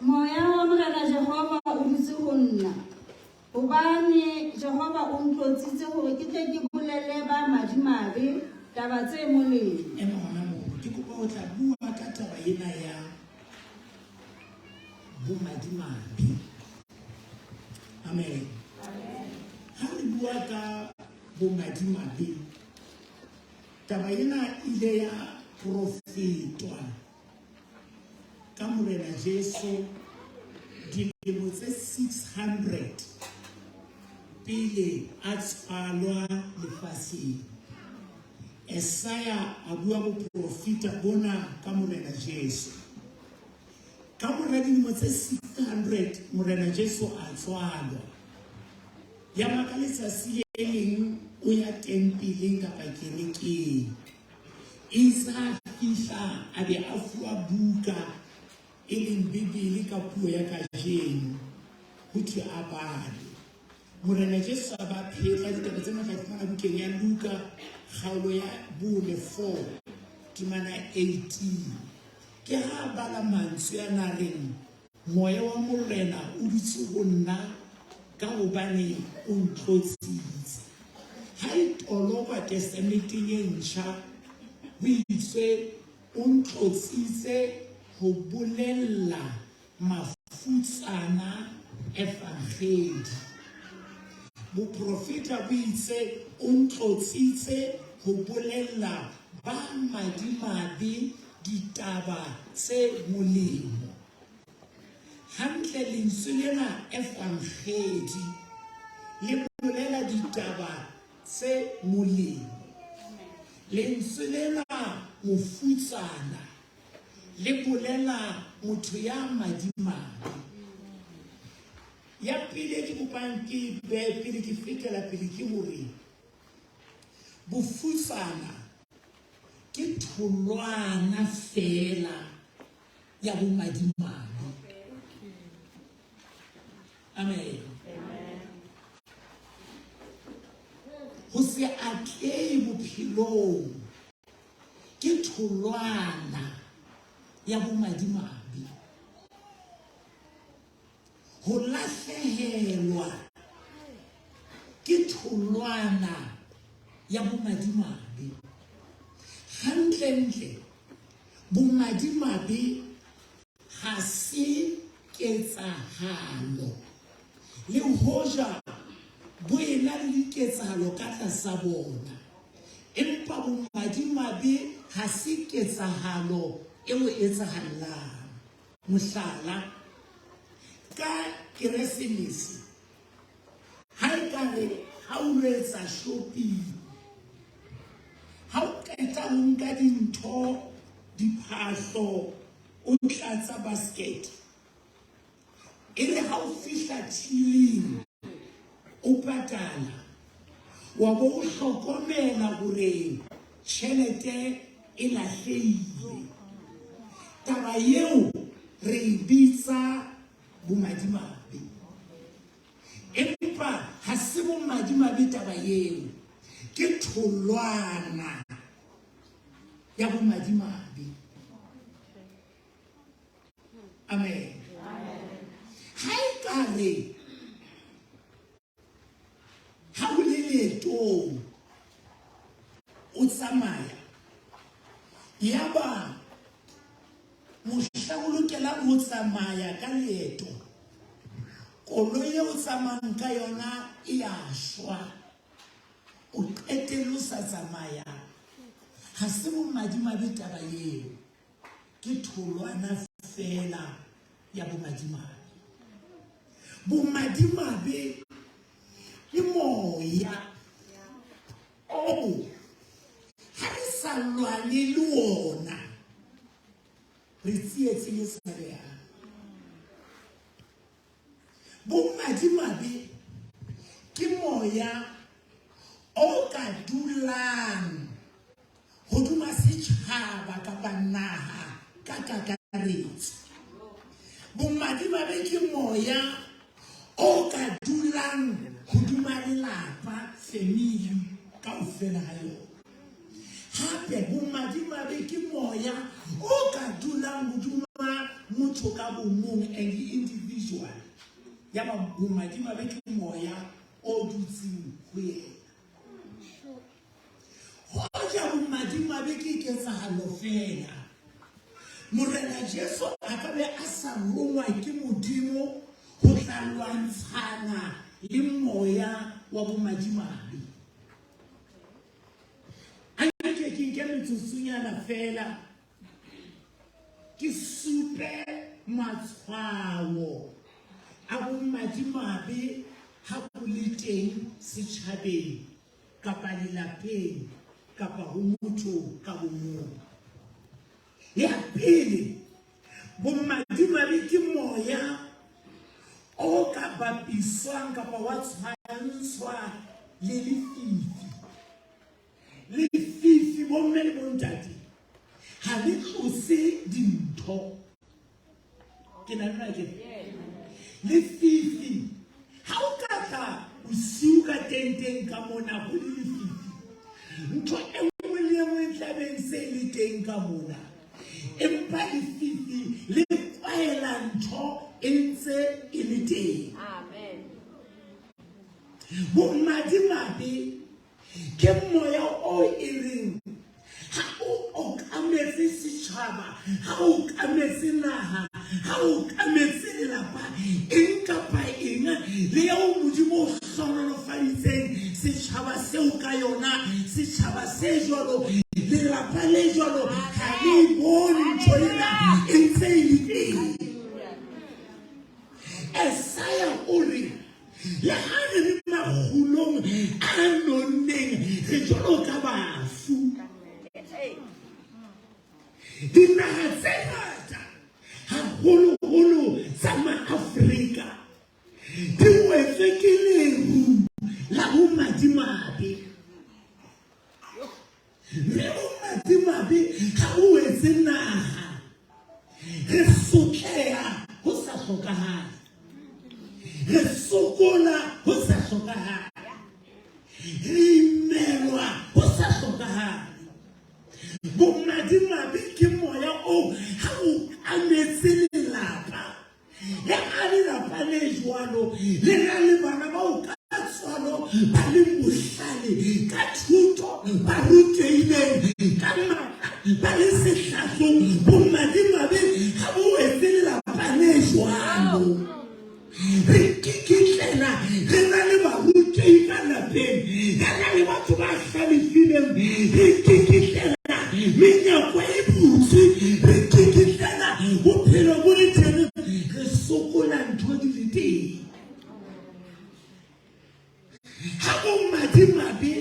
Moya wa Morena Jehova o dutse ho nna, hobane Jehova o ntlotsitse hore ke tle ke bolelle ba madimabe taba tse molemo. Ema hona moo, ke kopa ho tla bua ka taba ena ya bomadimabe. Amen. Ha re bua ka bomadimabe, taba ena e ile ya profetwa ka Morena Jesu dilemo tse 600 pele a tswalwa lefatsheng. Esaya a bua boprofeta bona ka Morena Jesu. Ka mora dilemo tse 600 Morena Jesu a tswalwa. Yaba ka letsatsi le leng o ya tempeleng kapa kerekeng. Eitse ha a fihla a be a fuwa buka e leng Bibele ka puo ya kajeno ho thwe a bale. Morena Jesu a ba phetla ditaba tsena tla fumana bukeng ya Luka kgaolo ya bone 4 temana 18. Ke ha a bala mantswe a na reng Moya wa Morena o dutse ho nna ka hobane o ntlotsitse. Ha e tolokwa Testamenteng e Ntjha ho itswe o ntlotsitse ho bolella mafutsana evangedi. Boprofeta bo itse o ntlotsitse ho bolella ba madimabe ditaba tse molemo. Hantle lentswe lena evangedi le bolela ditaba tse molemo. Lentswe lena mofutsana le bolela motho ya madimabe. Ya pele e ke kopang ke behe pele ke fetela pele ke hore bofutsana ke tholwana feela ya bomadimabe. Amen. Ho se atlehe bophelong ke tholwana ya bomadimabe. Ho lahlehelwa ke tholwana ya bomadimabe. Hantlentle, bomadimabe ha se ketsahalo, le hoja bo ena le diketsahalo ka tlasa bona. Empa bomadimabe ha se ketsahalo e o etsahallang. Mohlala, ka Keresemese, ha e ka re ha o lo etsa shopping, ha o qeta ho nka dintho, diphahlo, o tlatsa basket, e re ha o fihla tilling o patala, wa bo o hlokomela hore tjhelete e lahlehile. Taba eo re e bitsa bomadimabe. Empa ha se bomadimabe taba eo, ke tholwana ya bomadimabe. Amen. Ha e ka re ha o le leetong o tsamaya yaba mohla o lokelang ho tsamaya ka leeto koloi e o tsamayang ka yona e a shwa o qetelle o sa tsamaya ha se bomadimabe taba eo Ke tholwana feela ya bomadimabe. Bomadimabe ke moya oo ha re sa lwane le ona re tsietsing e tshabehang. Bomadimabe ke moya o ka dulang hodima setjhaba kapa naha ka kakaretso. Bomadimabe ke moya o ka dulang hodima lelapa, family, kaofela ha yona. Hape bomadimabe ke moya o ka dulang hodima motho. motho ka bomong and individual. Yaba bomadimabe ke moya o dutseng ho yena. Hoja bomadimabe ke ketsahalo feela, Morena Jesu a ka be a sa rongwa ke Modimo ho tla lwantshana le moya wa bomadimabe. A nke ke nke metsotsonyana feela ke supe matshwao a bomadimabe ha bo le teng setjhabeng kapa lelapeng kapa ho motho ka bomong. Ya pele, bomadimabe ke moya o ka bapiswang kapa wa tshwantshwa le lefifi. Lefifi bomme le bontate ha le tlose dintho. Ke na le ke lefifi ha o ka tla bosiu ka tenteng ka mona ho le lefifi ntho e nngwe le e nngwe e tlabeng se le teng ka mona empa lefifi le kwaela ntho e ntse e le teng. Amen. Bomadimabe Ke moya o e reng ha o okametse setjhaba, ha o okametse naha, ha o okametse lelapa, eng kapa eng le eo Modimo o hlohonolofaditseng setjhaba seo ka yona, setjhaba se jwalo, lelapa le jwalo, ha le e bone ntho ena e ntse e le teng. Esaya o re, Le ha re le makgulong a nonneng, re jwalo ka bafu. Dinaha tse ngata, haholoholo tsa Maafrika, di wetswe ke leru la bomadimabe. Mme bomadimabe ha bo wetse naha, re sotleha ho sa hlokahale, re sokola ho sa hlokahale, re imelwa ho sa hlokahale. Bomadimabe ke moya oo ha o ametse lelapa. Le ha lelapa le jwalo le na le bana bao ka tswalo ba leng bohlale, ka thuto ba rutehileng, ka matla ba le sehlahlong, bomadimabe ha bo wetse lelapa le jwalo. Re kikitlela re na le barutehi ka lapeng, re na le batho ba hlalefileng, re kikitlela menyako e butswe, re kikitlela bophelo bo le teng, re sokola ntho di le teng. Ha bomadimabe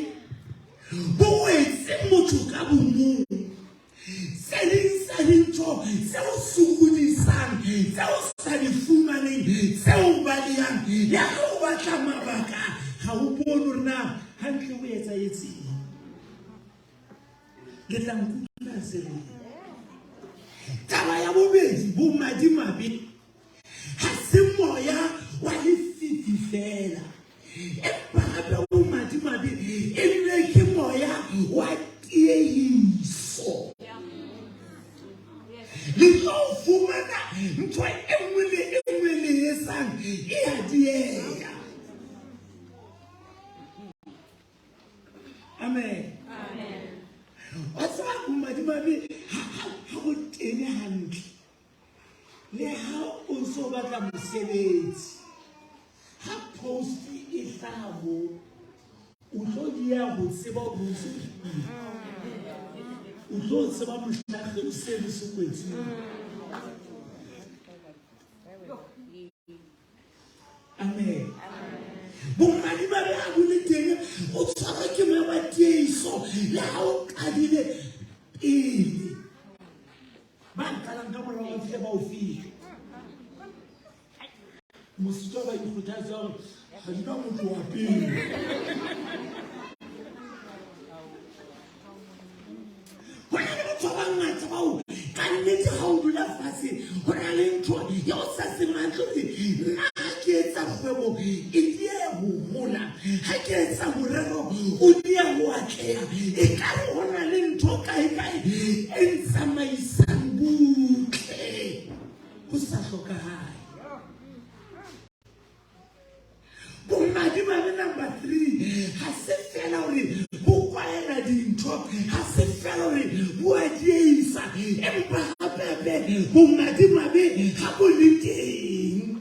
bo wetse motho ka bomong, tse ding tsa dintho tse o sokodisang, tse o sa di fumaneng, tse o balehang, le ha o batla mabaka, ha o bone hore na hantle ho etsahetseng. Le tla nkutlwa se reng. Taba ya bobedi, bomadimabe ha se moya wa lefifi feela, empa hape bomadimabe ebile ke moya wa tiehiso. Le tlo fumana ntho e nngwe le e nngwe le etsang e a dieha. Amen. Wa tseba bomadimabe ha bo kene hantle. Le ha o ntse o batla mosebetsi, ha post e hlaha moo, o tlo dieha ho tseba hore o ntse o tlo tseba mohla kgeo seno se kwetsweng. Amen. Bomadimabe ha bo le teng, o tshwarwa ke moya wa tiehiso le ha o qadile pele. Ba qalang ka morao ba fihle ba o fihle. Mosito ba ikgothatsa hore ga di ka motho wa pele. Ho na le batho ba bangata bao ka nnete ha o dula fatshe ho na le ntho ya o sa tsebeng hantle hore nna ha ke etsa kgwebo e die ho hola, ha ke etsa morero o die ho atleha. Ekare ho na le ntho kae kae e ntsamaisang butle. Ho se sa hlokahale. Bomadimabe number 3 ha se fela hore bo kwaela dintho, ha se fela hore bo a dieisa, empa hape-hape bomadimabe ha bo le teng.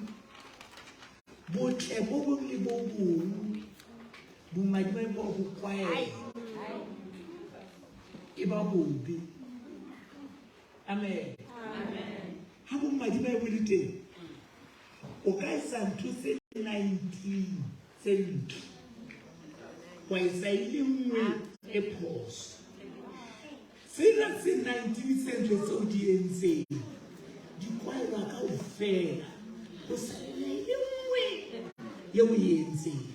Botle bo bong le bo bong bomadimabe bo bo kwaela e ba bobe. Amen. Ha bomadimabe bo le teng, o ka etsa ntho tse 19 tse ntle, wa etsa e le nngwe e phoso. Tsena tse 19 tse ntle tseo di entseng di kwaelwa kaofela, ho salela e le nngwe eo e entseng.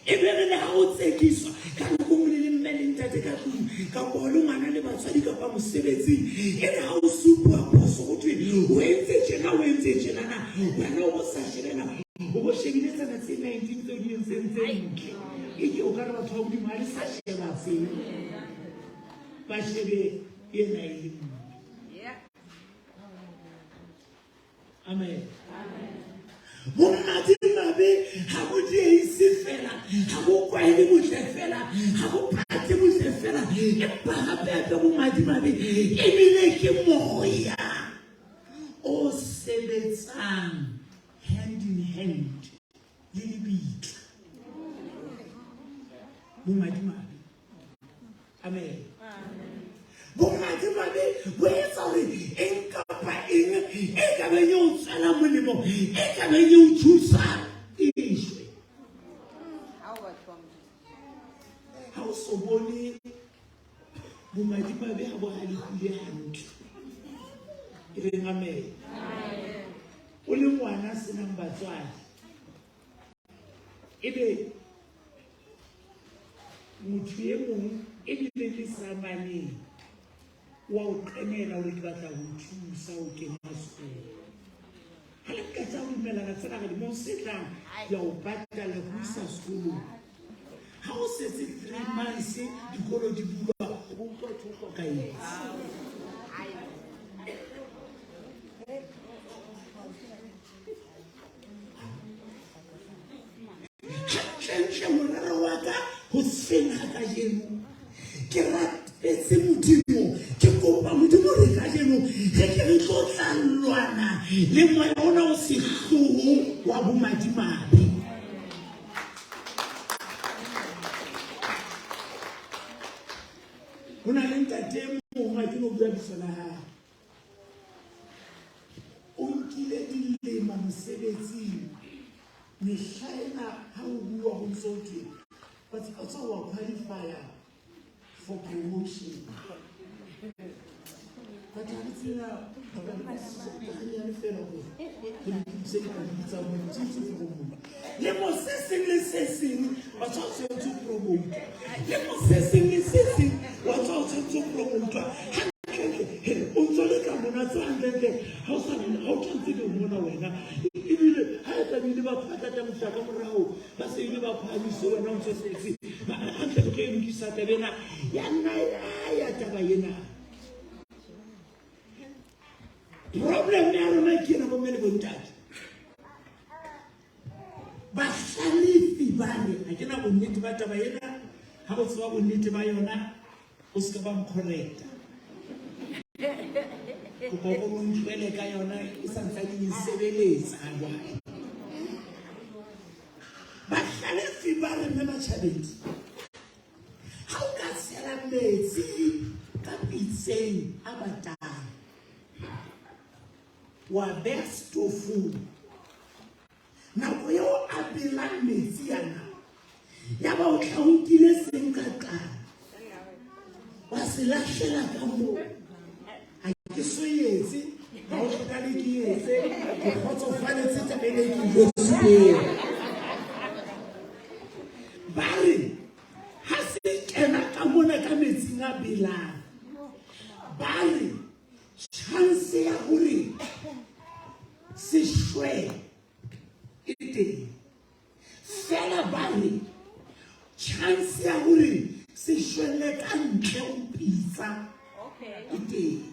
E be re le ha o tsekiswa ka nako nngwe le le mme le ntate ka tlung kapa o le ngwana le batswadi kapa mosebetsing, e re ha o supuwa phoso go thwe o entse tjena, o entse tjenana, wena o bo sa shebela, o bo shebile tsena tse 19 tseo di entseng tse ntle, e ke o ka re batho ba Modimo ha le sa sheba tseo, ba shebe ena e le nngwe. Amen. Bomadimabe ha bo dieise fela, ha bo kwaele botle fela, ha bo phate botle fela, empa hape-hape bomadimabe ebile ke moya o sebetsang hand in hand le lebitla. Bomadimabe. Amen. Bomadimabe bo etsa hore eng kapa eng e ka beng e o tswela molemo, e ka beng e o thusa, e shwe. Ha o so bone bomadimabe ha bo halefile hantle, e reng amen. O le ngwana a senang batswadi, ebe motho e mong ebile ke samaneng wa o qenela hore ke batla ho thusa ho kena sekolo. Ha le qeta ho dumelana tsena re lemong se tlang ke a o patala ho isa sekolong. Ha o setse 3 months dikolo di bulwa, o bo utlwa ho hlokahetse. Hantlentle morero wa ka hoseng ha kajeno, ke rapetse Modimo, ke kopa Modimo hore kajeno re ke re tlo tla lwana le moya ona o sehloho wa bomadimabe. Ho na le ntate e mong, ha ke no bua bitso la hae, o nkile dilemo mosebetsing. Mehla ena ha o bua ho ntse ho thwe o tsa wa qualify-a for promotion. But ha re tsena hanyane fela hore re lokise dipampiri tsa moo, ntse ntse promote. Lemo se seng le se seng wa tswa o tshwanetse ho promote. Lemo se seng le se seng wa tswa o tshwanetse ho promote. Hantlentle o ntso le ka mona tse hantlentle ha o sa ha o tshwanetse be mona wena. Ebile ha e tlamehile batho ba tla tla motho ka morao ba se ile ba phahamise wena o ntso setse. Hantle re tlo e lokisa taba ena ya nna ya taba ena. Problem ya rona ke ena bomme le bontate. Bahlalefi ba re ha ke na bonnete ba taba ena, ha o tseba bonnete ba yona o se ka ba ncorrecta. Kopa o ntlohele ka yona e sa ntsane e nsebeletsa jwale. Bahlalefi ba re mme Matjhabedi, ha o ka tshela metsi ka pitseng a batang, wa beha setofong, nako eo a belang metsi ana, ya ba o tla o nkile seng ka qala wa se lahlela ka moo. Ha ke so etse, ha o hlokale ke etse, ke kgotsofaletse taba ena e ke jwetsitseng. Ba re ha se kena ka mona ka metsing a belang, ba re chance ya hore se shwe e teng fela, ba re chance ya hore se shwelle ka ntle ho pitsa e teng.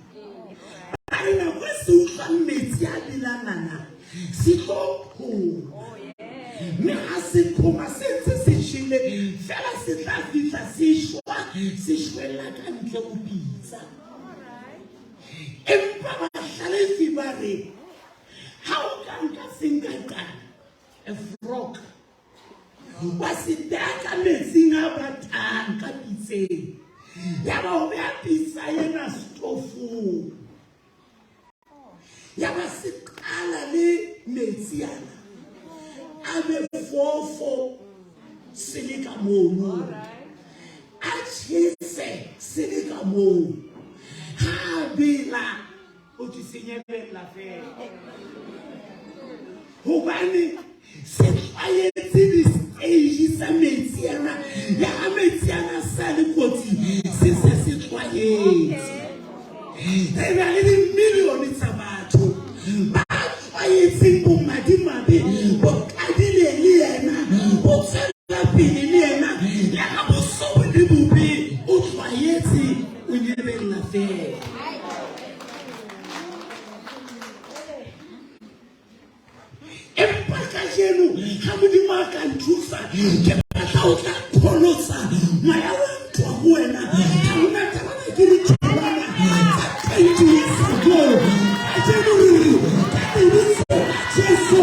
Ba Ba re nako e se utlwang metsi a belanana se tlo phoma. Mme ha se phoma se ntse se tjhele fela se tla fihla se shwa se shwella ka ntle ho pitsa. Empa bahlalefi ba re ha o ka nka senkaqane a frog wa se beha ka metsing a batang ka pitseng yaba o beha pitsa ena setofong yaba se qala le metsi ana a be fofo se le ka mono a tjhese se le ka moo ha a bela o di senyebella fela hobane se tlwaetse di-stage tsa metsi ana ya ha metsi ana sa le kotsi se se se tlwaetse re na le dimilione tsa batho ba tlwaetseng bomadimabe bo qadile le yena bo tswela pele le yena le ha bo so bo le bobe o tlwaetse o nyebella fela empa kajeno ha modimo a ka nthusa ke batla o tla pholosa moya wa ntwa ho wena ha hona taba na ke ditholwana tsa 20 years ago kajeno ruri ka lebitso la Jesu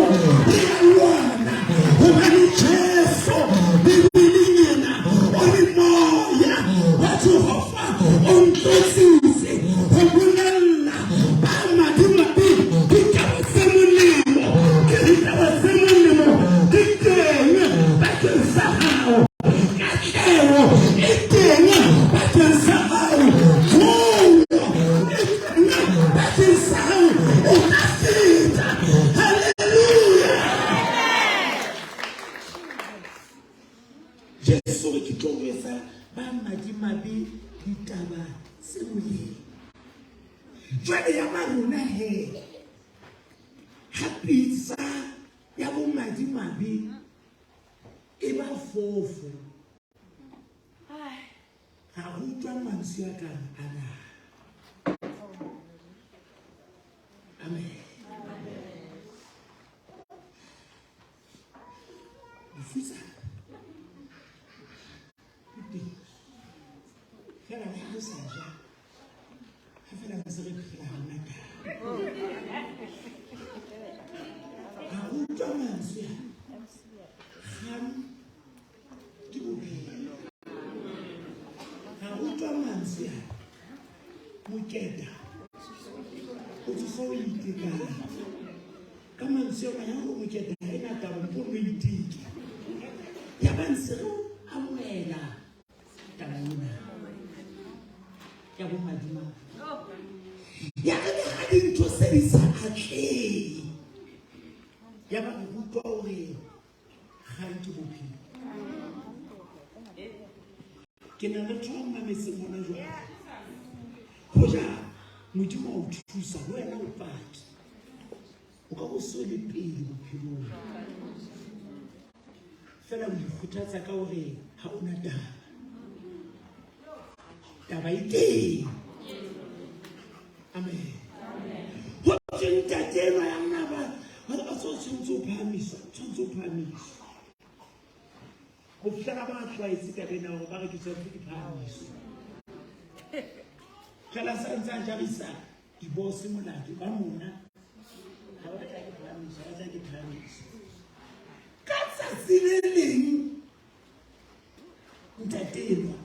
re a lwana hobane Jesu Bibeleng ena o re moya wa Jehova o ntlotsitse ho bolella ba madimabe ditaba tse molemo. Ke ditaba tse molemo di teng bakeng sa hao. Katleho e teng bakeng sa hao. Tlholo e teng bakeng sa hao. O ka feta. Hallelujah. Jesu re ke tlo jwetsa ba madimabe ditaba tse molemo. Jwale ya ba rona he ha pitsa ya bomadimabe e ba fofo ga go utlwa mantswe a kang ana. Amen. Bofutsana bo teng fela le ha re sa ja ha fela ntse re phela ha hona taba. Ra utlwa mantswe a kgang ke bophelo. Ra utlwa mantswe a moketa o tsosa o itekang. Ka mantswe a mang, ya hore mokete ha e na taba, mpo no iteke. Ya ba ntse re amohela taba ena ya bomadimabe. Ya re le ha dintho se di sa atlehe, ya ba re rutwa hore kgang ke bophelo. Ke na le ntho ya mametseng hona jwale. Hoja Modimo a o thusa, le wena o paki. O ka bo so le pele bophelong. Fela o ikgothatsa ka hore ha o na taba. Taba e teng. Amen. Ho thwe ntate enwa ya nna ba ba tshwanetse o phahamiswa, tshwanetse o phahamiswa. Ho fihlela ba tlwaetse taba ena hore ba re ke tshwanetse ke phahamiswe. Fela sa ntse a jarisa dibose molato ba mona ha ba tla ke phahamiswa, ba tla ke phahamiswa. Ka tsatsi le leng ntate enwa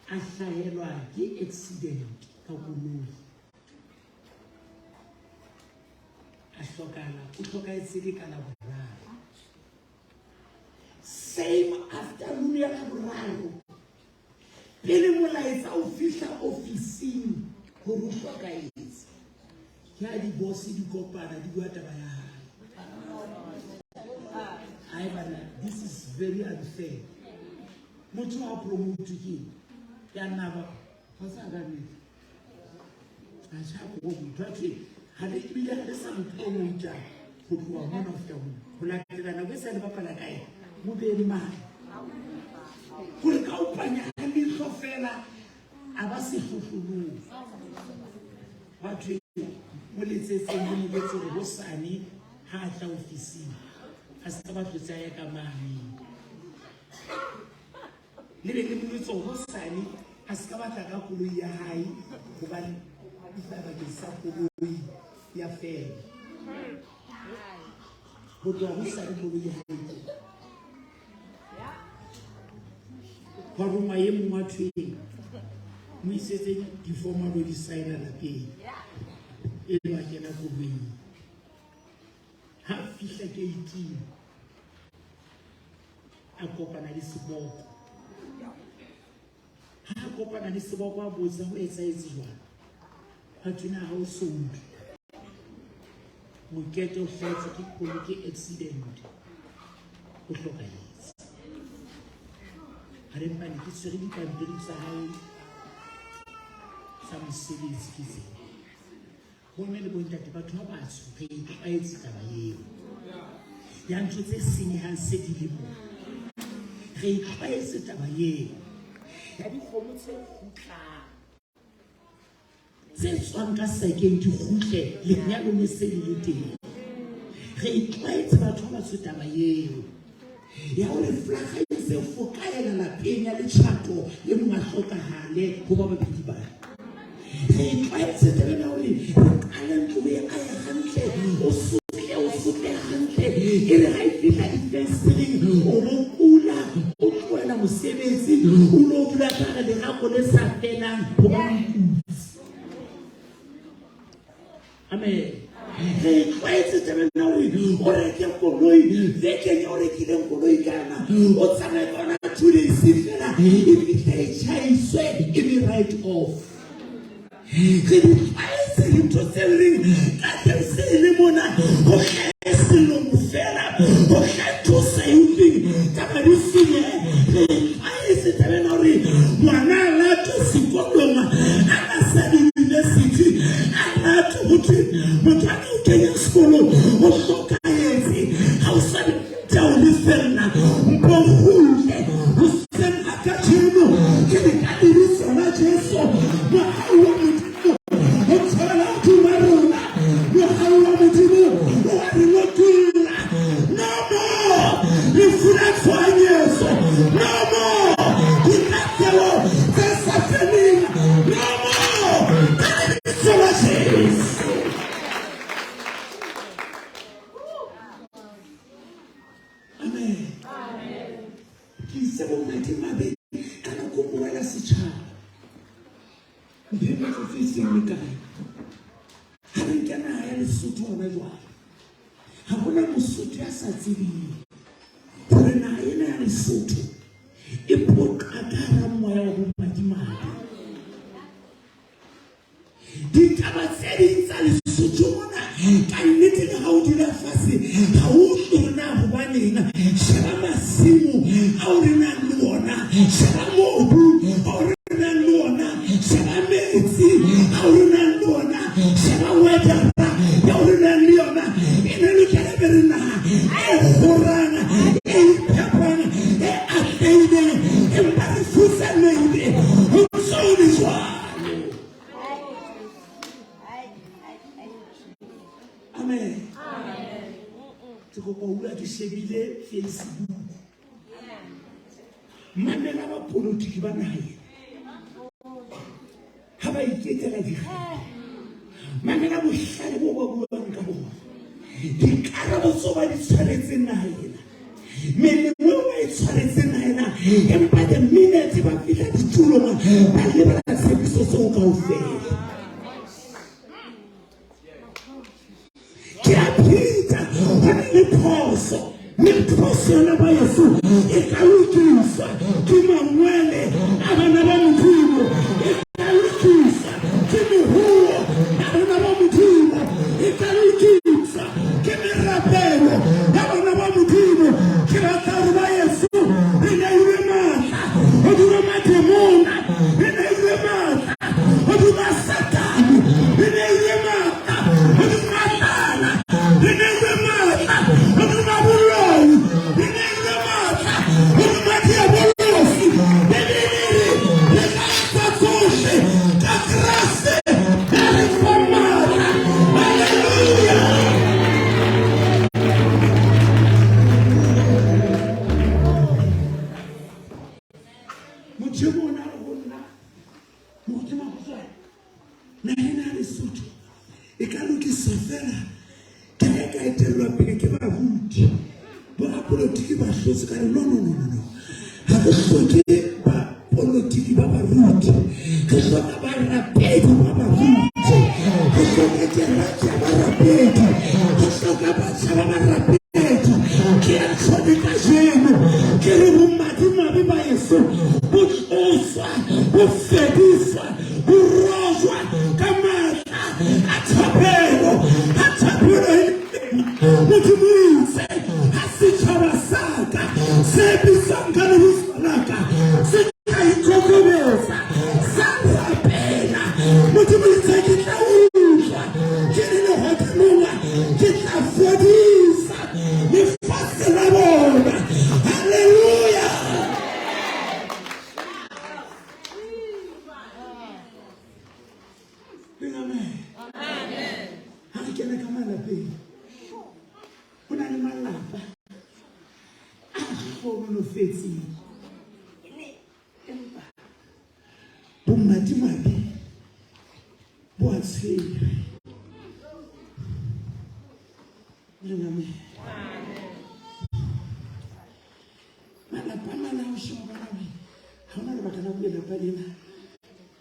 a hlahelwa ke accident ka koloi. A hlokahala, o hlokahetse le ka Laboraro. Same afternoon ya Laboraro, pele molaetsa o fihla ofising hore o hlokahetse, ke ha di-boss di kopana di bua taba ya hae. Hai bana, this is very unfair. Motho ha promote ke ya nna ba fa sa ka nnete. Atjha ko motho a thwe ha le ebile ha le sa mo promota ho tloha mona ho fihla mona. Ho latela nako e sa le bapala ka ena. Mo beng mane. Hore ka o panya ha leihlo fela A ba sehlohlolong. Hwa thwe mo letsetseng le mo jwetse hore hosane ha a tla ofising a se ka ba tlotse a ya ka mane. Le be le mo jwetse hore hosane a se ka batla ka koloi ya hae hobane o tla bakeng sa koloi ya fela. Ho tloha hosane koloi ya hae ke Hwa rongwa e mong wa thweng mo isetse difomo a lo di saena lapeng e le ba kena koloing ha fihla keiting a kopana le seboko ha a kopana le seboko a botsa ho etsahetse jwang hwa thwe na ha o so utlwe mokete o hlahetswe ke koloi ke accident o hlokahetse a re mpane ke tshwere dipampiri tsa hae tsa mosebetsi ke tsena bomme le bontate batho ba batsho re itlwaetse taba eo ya ntho tse senyehang se di le moo re itlwaetse taba eo ya dikgomo tse kgutlang tse tswang ka sekeng di kgutle lenyalo le se le le teng re itlwaetse batho ba batsho taba eo ya hore flaga e se fokaela lapeng ya letšhato le mongwe a hlokahale go ba babedi ba re itlwaetse taba ena hore re qale ntlo e aye hantle o sotle o sotle hantle e re ha e fihla difenstereng o bo kula o tlohela mosebetsi o lo dula ka re lerako le sa felang gobane o kutse amen re itlwaetse tabeng ya gore o reke koloi bekeng ya o rekileng koloi ka yona o tsamaye ka yona 2 days fela e fitlhe e tšhaiswe e be write off re di tlwaetse dintho tse leng ka teng se e le mona go hlae selong fela go hlae ntho sa e utlweng taba di senye re tlwaetse tabeng ya gore ngwana a latwe sekolong a ka sa di-university a latwe go thwe motho a ke o kenya sekolong o hlokahetse ga o sa tša o lefella mpo kgutle hoseng ga kajeno ke di ka lebitso la Jesu mohau wa Modimo o tshwela hodima rona mohau wa Modimo o a re lokolla no more lefu la tshohanyetso no more dikatelo tse sa feleng no more ka lebitso la Jesu amen ke itse bomadimabe ka nako boela setšhaba mphe metsotso e seng mekae ga re nke naga ya lesotho gona jwale ga gona mosotho ya sa tsebeng gore naga ena ya lesotho e poqa ka gara moya wa bomadimabe ditaba tse ding tsa lesotho mona ka nnete le ga o dula fatshe ga o utlwe gore na gobaneng sheba masimo ao re nang le ona sheba mobu ao re nang le ona sheba metsi ao re nang le ona sheba weathera eo re nang le yona e ne lokela be re naga e gorang e iphepang e atlehileng empa re futsanehile go ntse go le jwalo amen ke kopa o dula ke shebile facebook mamela bapolitiki ba naga ena ga ba iketela dikgetho mamela bohlale bo ba buang ka bona dikarabo tseo ba di tshwaretseng naga ena melemo eo ba e tshwaretseng naga ena empa the minute ba fitlha ditulong ba lebala tshepiso tseo kaofela ke a pheta go na le phoso mme phoso yona ba yeso e ka lokiswa ke mangwele a bana ba modimo e ka lokiswa ke mehuo ya bana ba modimo e ka lokiswa ke merapelo ya bana ba modimo ke batla gore ba yeso re neilwe maatla godimo mademona re neilwe maatla godimo satane re neilwe maatla godimo tlala re neilwe maatla godimo boloi re neilwe maatla godimo diabolosi bibele e re re E ka lokiswa feela ke ha e ka etellwa pele ke baruti. Borapolotiki ba hlotse ka re no no no no no. Ha re hloke bapolotiki ba baruti. Re hloka barapedi ba baruti. Re hloka kereke ya barapedi. Re hloka batjha ba barapedi. Ke a tshwane kajeno. Ke re bomadimabe ba eso bo tloswa, bo fediswa, bo rojwa ka matla a thapelo. Ha thapelo e le teng, Modimo o itse ha setjhaba sa ka se bitswang ka lebitso la ka se tla ikokobetsa sa rapela, Modimo o itse ke tla utlwa ke le lehodimong, ke tla fodisa lefatshe la bona. Haleluya! Amen. Ha re kena ka malapeng, ho na le malapa a hlohonolofetseng, empa bomadimabe bo a tshwenya. Amen. Malapa a mang a o sheba bona hore ha hona lebaka la hore lelapa lena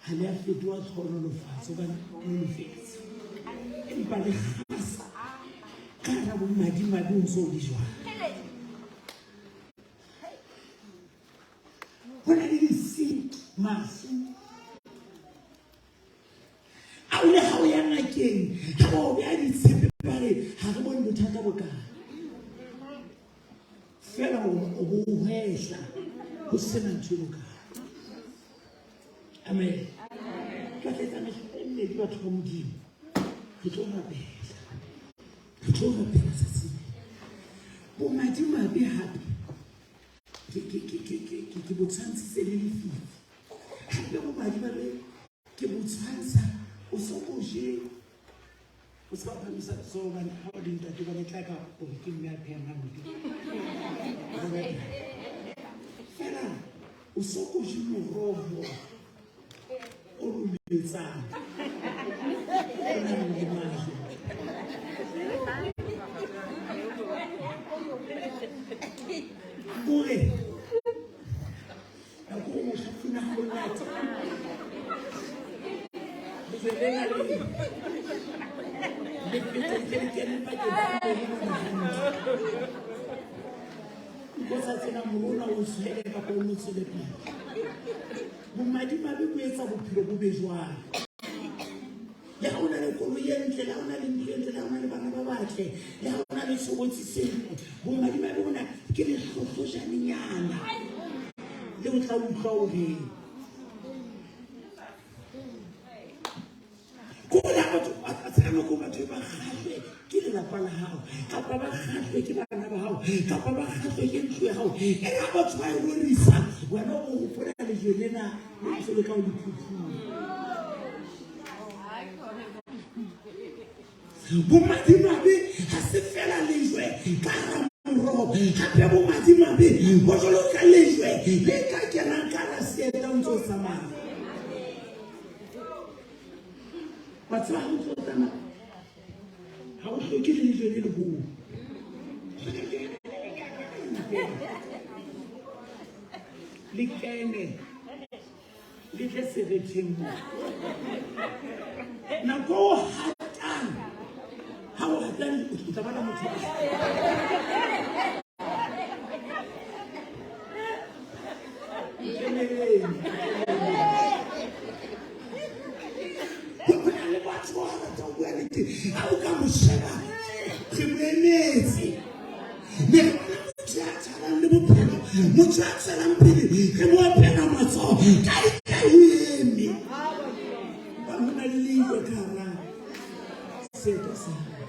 ha le a fetoha tlhohonolofatso hobane nolofetse, empa le kgasa ka hara bomadimabe o ntse o le jwang. Ho na le disiki, mafu a o le ha o ya ngakeng, ha ba o beha ditshepe ba re ha re bone bothata bo kae, fela o bo hwehla ho sena ntho e bokae. Amen. Ka tla etsa mehlala e mmedi, batho ba Modimo. Re tlo rapela, re tlo rapela tsatsing. Bomadimabe hape ke bo tshwantshitse le lefifi. Hape bomadimabe ke bo tshwantsha o so o je o se ka phamisa letsoho hobane ha o le ntate ba tla ka gore ke mme a phehang hampe. Fela o so o je moroho o rometsang o nang le majwe. Kore nako o mohlafuna ha monate lejwe lena le le fete ke le kene pakeng tsa mobu mona hantle. Nkosa tsena morona o tshwele kapa o no tswele pele. Bomadimabe bo etsa bophelo bo be jwalo. Le ha o na le koloi e ntle, le ha o na le ntlo e ntle, le ha o na le bana ba batle, le ha o na le tshobotsi se ntle, bomadimabe bona ke lehlohlojanenyana le o tla utlwa o reng. Ko la batho ba tsena ko batho ba kgahlwe ke lelapa la hao, kapa ba kgahlwe ke bana ba hao, kapa ba kgahlwe ke ntlo ya hao. E re ha batho ba e rorisa, wena o hopola lejwe lena le ntse le ka o le phuphula. Bomadimabe ha se fela lejwe ka hara moroho, hape bomadimabe bo jwalo ka lejwe le ka kenang ka hara seeta o ntse o tsamaya. Wa tseba ha o ntse o tsamaya ha o hloke le lejwe le leholo. Le kene le tle seretheng mo. Nako o hatang, ha o hatang o tla bona motho a Ikemeleng. Ho na le batho ba rata ho bua nnete. Ha o ka mo sheba, re mo emetse. Ne re bona motho ya tshwanang le bophelo, motho ya tswelang pele, re mo opela matsoho. Kae kae o eme. Hobane ho na le leihlo ka hara seeta sa hae.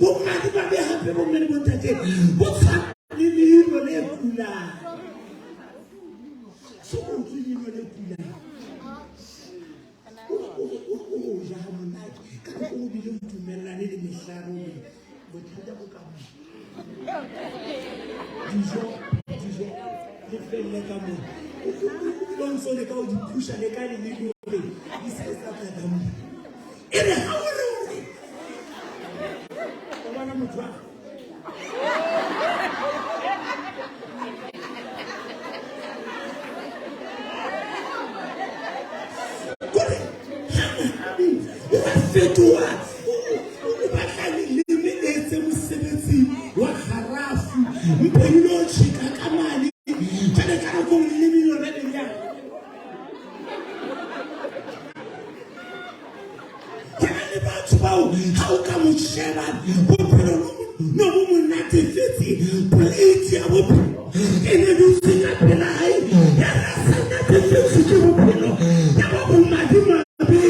Bomadimabe hape bomme le bontate bo tshwana le leino le kulang. So o utlwe leino le kulang. O ja ha monate ka nako o bile o dumellane le mehlare o re bothata bo ka mo. Dijo dijo di felle ka mo. O bile o ntse o leka ho di phusha le ka leleme hore di se ke tsa tla ka mo. E re ha o re o re batho ba. Kore o a fetoha, o batla leleme le etse mosebetsi wa kgarafu, mpe le lo tjheka ka mane. Jwale ka nako leleme lona le yang. Ho na le batho bao ha o ka mo sheba bophelo no bo mo natefetse, plate ya bophelo e ne dutse ka pela hae, ya re a sa natefetswe ke bophelo, ya ba bomadimabe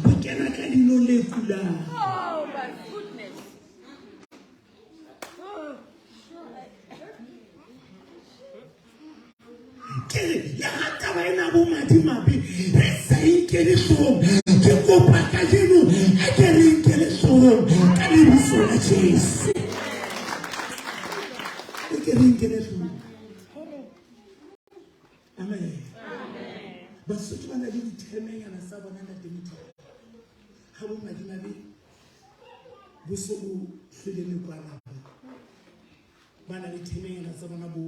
bo kena ka leino le kulang. Oh my goodness. Ke re le ha taba ena bomadimabe re sa e nkele hloohong, ke kopa kajeno a ke re nkele hloohong ka lebitso la Jesu. E ke re nkele hloohong. Amen. Basotho ba na le dithemenyana tsa bona ntate Motho. Ha bomadimabe bo se bo hlwele mekwalaba, ba na le themenyana tsa bona bo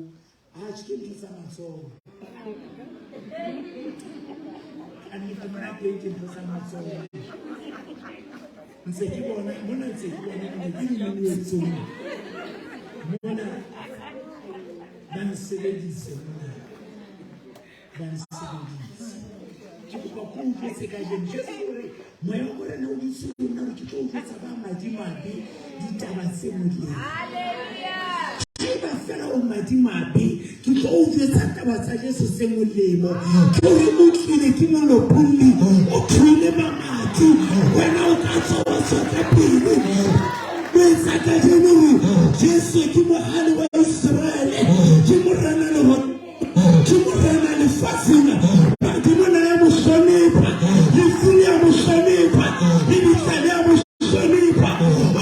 atjhe ke ntho tsa matsoho. Ka nnete mona teng ke ntho tsa matsoho. Ntse ke bona mona, ntse ke bona mona ke dimenwetsong mona, ba nsebeditse mona, ba nsebeditse. Ke kopa ko utlwetse kajeno Jesu o re moya wa Morena o dutse ho nna hore ke tlo utlwetsa ba madimabe ditaba tse molemo. Hallelujah. Haeba feela o madimabe, ke tlo o jwetsa taba tsa Jesu tse molemo. Ke hore o tlile ke molopolli, o thuile mamati, wena o ka tswa wa tswa ka pele. O etsa kajeno hore Jesu ke mohale wa Iseraele, ke morena lehodimong, ke morena lefatsheng. Badimo na ya mo hlonepha, lefu le ya mo hlonepha, lebitla le ya mo hlonepha.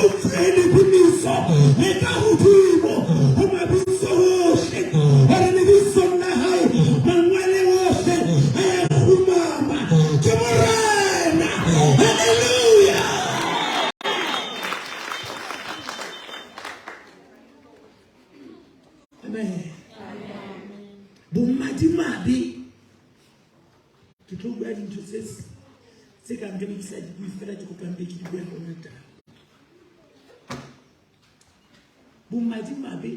O tswele lebitso le ka hodimo ho mabitso ohle, hore lebitsong la hae mangwele ohle a ya kgumama. Ke morena. Hallelujah. Amen. Bomadimabe, ke tlo bua dintho tse tse kang ke be ke sa di bue fela, ke kopa mpe ke di bue hona taba. Bomadimabe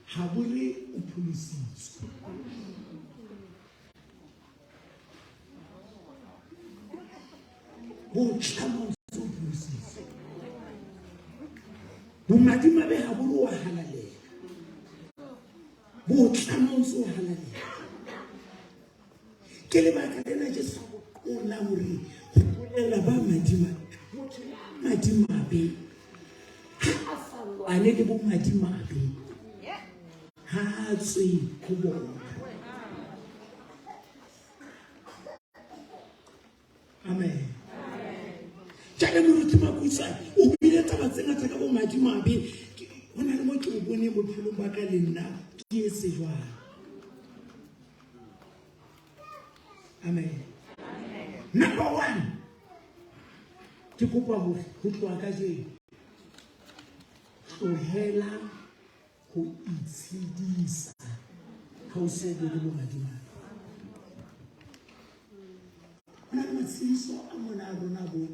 ha bo re o pholositswe. Bo tlama o ntse o pholositswe. Bomadimabe ha bo re o halalela. Bo tlama o ntse o halalela. Ke lebaka lena Jesu a boqola hore ho bolela ba madimabe. Motho ya madimabe ha a sa lwane le bomadimabe, ha a tswe ho bona. Amen. Jwale moruti Makutswane o buile taba tse ngata ka bomadimabe. Ho na le mo ke o boneng bophelong ba ka le nna ke etse jwang. Amen. Number one, ke kopa hore ho tloha kajeno tlohela ho itshedisa ha o se be le bomadimabe. Ho na le matshediso a mona a rona bo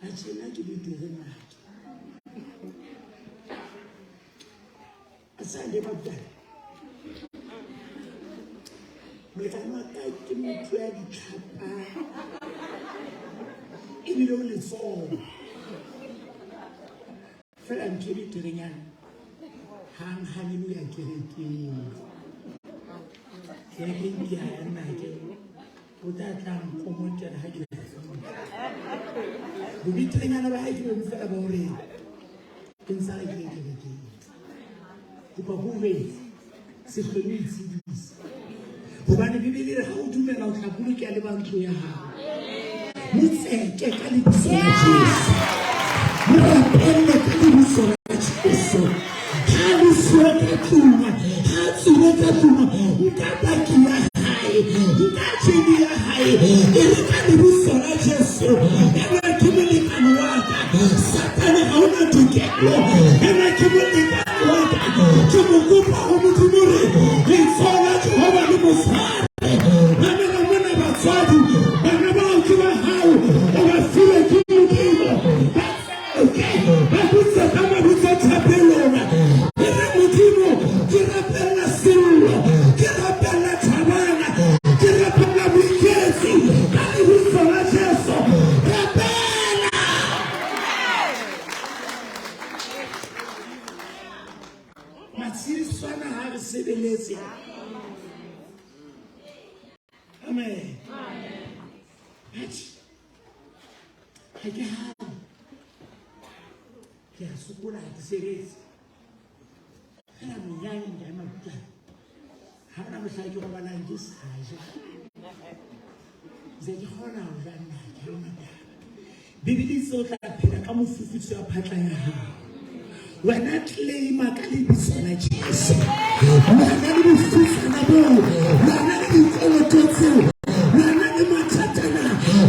a tjena ke betere nake. A sa le bapala. Molekane wa ka ke motho ya ditlhapa ebile o letsoho. Fela ntho e beterenyana hang hane o ya kerekeng. Kerekeng ke ya nnake o tla tla nkomotela ha ke bobeterenyana ba hae ke bone fela ba hore ke ntsa re ke kerekeng. Kopa ho jwetse se hlole o itshedisa. Hobane Bibele e re ha o dumela o tla bolokeha le ba ntlo ya hao. Mo tseke ka lebitso la Jesu. Mo rapelle ka lebitso la Jesu. Ha le siyo ka tlung, ha tswile ka tlung, nka baki ya hae, nka jeni ya hae, e re ka lebitso la Jesu. Enwa ke molekane wa ka. Satane ha ona jwalo. Enwa ke molekane wa ka. Ke mo kopa ho Modimo hore letsoho la Jehova le mo tshware. Mamela mona batswadi, bana bao ke ba hao, o ba filwe ke Modimo. Ba tseke, ba bitse ka mabitso thapelong. E re Modimo, ke rapella Sello, ke rapella Thabana, ke rapella Moiketsi, ka lebitso la Jesu. Rapela! Matshediswana ha re sebeletse. Amen. Atjhe. Ha ke hane. Ke a sokola ha ke sebetse. Fela monyane nka ema kutlwana. Ha hona mohla ke robalang ke sa ja. Ntse ke kgona ho ja nna ke ha hona taba. Bibele itse o tla phela ka mofufutso ya phatla ya hao. Wena claima ka lebitso la Jesu. Wena le bofutsana boo, wena le dikoloto tseo, wena le mathatana.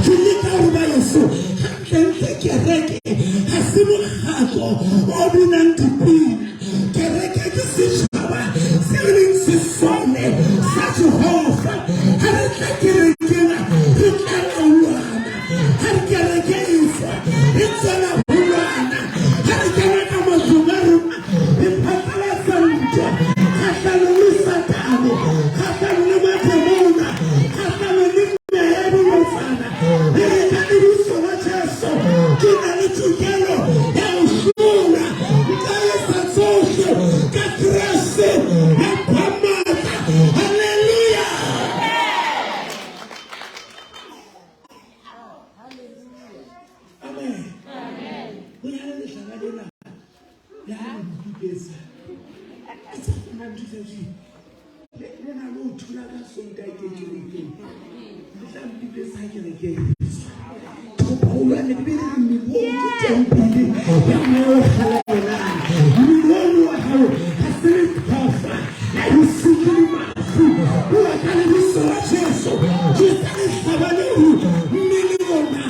Ke leka ho ba yeso. Hantlentle kereke ha se mokgatlo o binang dipina. Kereke ke setjhaba se leng sesole sa Jehova. Ha re tla kerekeng re tla lwana. Ha re kereke e tswa re tswela ho lwana. Ha re kena ka matlong a rona re phatlalatsa ntwa kgahlanong le Satane, kgahlanong le mademona, kgahlanong le meya ya bolotsana. Re re ka lebitso la Jesu ke na le tokelo ya ho hlola. Nka etsa tsohle ka Kreste ya mphang matla. Hallelujah! Amen. Ho na le lehlaba lena le ha le mpipetsa. E tsa kgona ntho tsa ji. Le na le ho thula ka Sontaha ke kerekeng. Le tla mpipetsa kerekeng. Kopa o lwane pele mmele oo ke tempele ya moya o halalelang. Mmele ono wa hao ha se lethofa la bosiu le mafu. Bua ka lebitso la Jesu. Jwetsa lehlaba leo mmele ona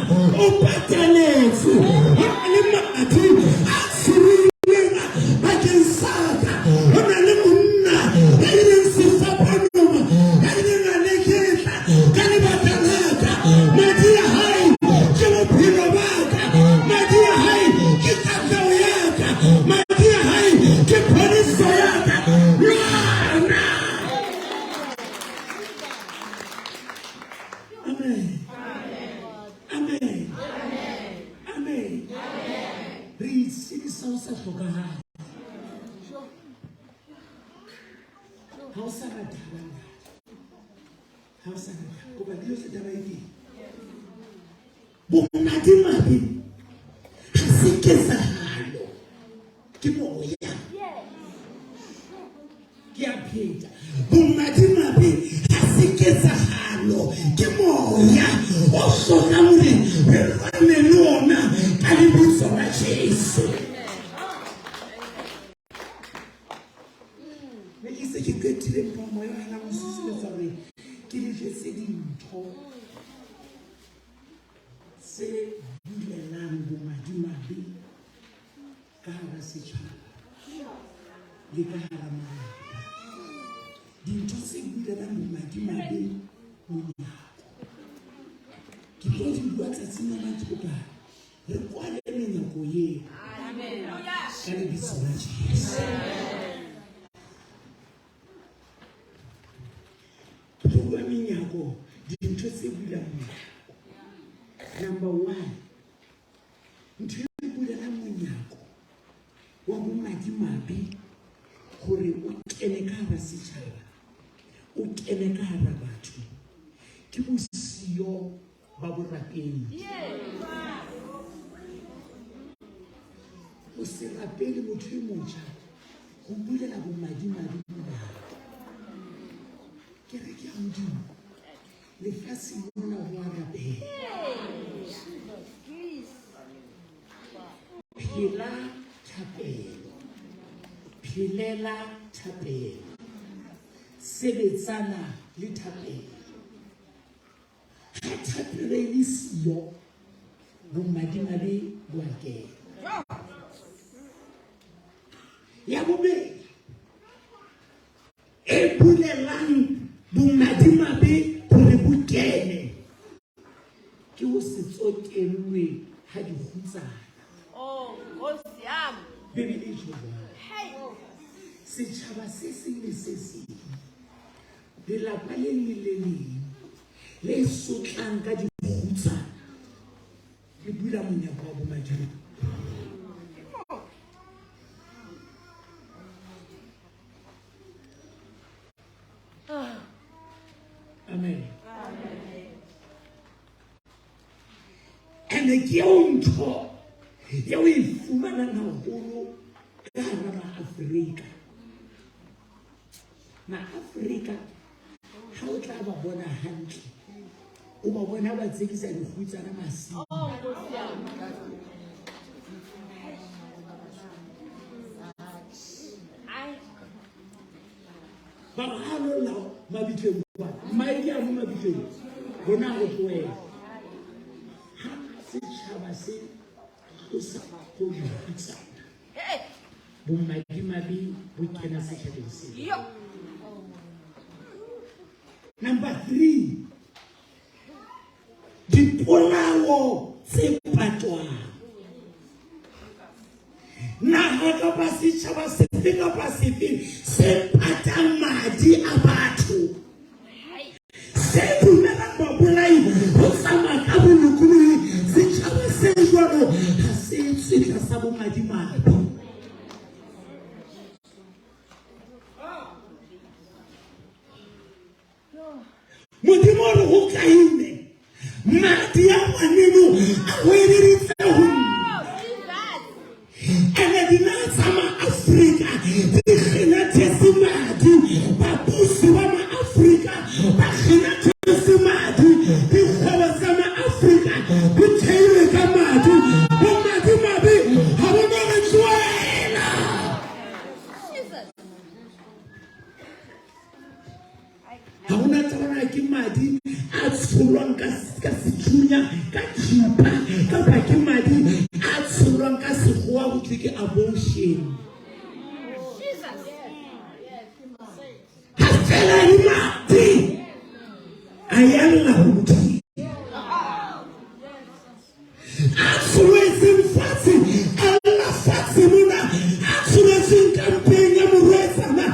o pataletswe. Ho na le madi a tsholohileng bakeng sa ka. Ho na le monna ya ileng sefapanong, ya ileng a leketla ka lebaka la ka. Madi a hae ke bophelo ba ka. Madi a hae ke katleho ya ka. Madi a hae ke phodiso ya ka. Lwana! Amen. Amen. Amen. Re itshedisa ho sa hlokahale. Ha o sa na taba ntate. Ha o sa na taba. Kopa le yohle taba e teng. Bomadimabe ha se ketsahalo. Ke moya. Ke a pheta. Bomadimabe ha se ketsahalo. Ke moya o hlokang hore re lwane le ona ka lebitso la Jesu. Ne ke se ke qetile mpa moya wa hana mo susumetsa hore ke le jwetse dintho tse bulelang bomadimabe ka hara setjhaba le ka hara malapa. Dintho tse bulelang bomadimabe monyako. Ke tlo di bua tsatsing la matsopa. Re kwale menyako eo ka lebitso la Jesu. Ke tlo bua menyako, dintho tse bulang monyako. Number one, ntho e bulelang monyako wa bomadimabe hore o kene ka hara setjhaba, o kene ka hara batho, ke bosiyo ba borapedi. O se rapele motho e motjha ho bulela bomadimabe monyako. Kereke ya Modimo, lefatsheng mona ho a rapela. Phela thapelo, phelela thapelo, sebetsana le thapelo. Ha thapelo e le siyo, bomadimabe bo a kena. Ya bobedi e bulelang bomadimabe hore bo kene ke ho se tsotellwe ha dikgutsana. Oh, Nkosi yami. Bibele e tjho jwalo. Setjhaba se seng le se seng, lelapa le leng le le leng le sotlang ka dikgutsana le bula monyako wa bomadimabe. Amen. Ene ke eo ntho eo e fumanang haholo ka hara Maafrika. Maafrika ha o tla ba bona hantle, o ba bona ba tsekisa dikgutsana masimo. Ba re ha lo lla mabitleng kwa, mmaedi a mo mabitleng, rona re tlohela. Ha setjhaba se tlosa go dikgutsana, bomadimabe bo kena setjhabeng seo. Number 3, dipolao tse patwang. Naha kapa setjhaba sefe kapa sefe se patang madi a batho, se dumelang babolai ho tsamaya ka bolokolohi, setjhaba se jwalo ha se tswe tlasa bomadimabe. Modimo o re ho Kaine, madi a ngwaneno a hoeleditse ho nna. Ene dinaha tsa Maafrika di kgenathetse madi, babusi ba Maafrika ba kgenathetse madi, dikgwebo tsa Maafrika di theilwe ka madi. Bomadimabe ha bo no re tlohela. Ha hona taba na ke madi a tsholwang ka ka sethunya, ka thipa, kapa ke madi a tsholwang ka sekgowa ho thwe ke abortion. Ha fela le madi a yalla ho Modimo. A tsholetseng fatshe, a lla fatshe mona, a tsholetseng ka mpeng ya morwetsana,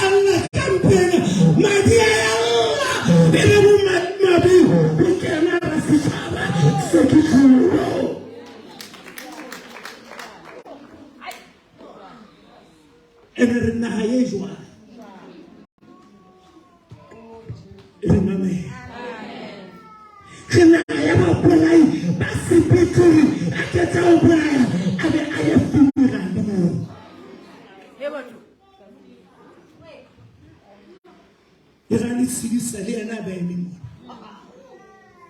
a lla ka mpeng, madi a ya lla, e le bomadimabe bo kena ra setjhaba se ke tlolo. Ene re naha e jwang? Re mamela. Re naha ya babolai ba sepetlele a qeta ho bolaya a be a ye funeral moo. E ra le tshedisa le yena a ba eme mona.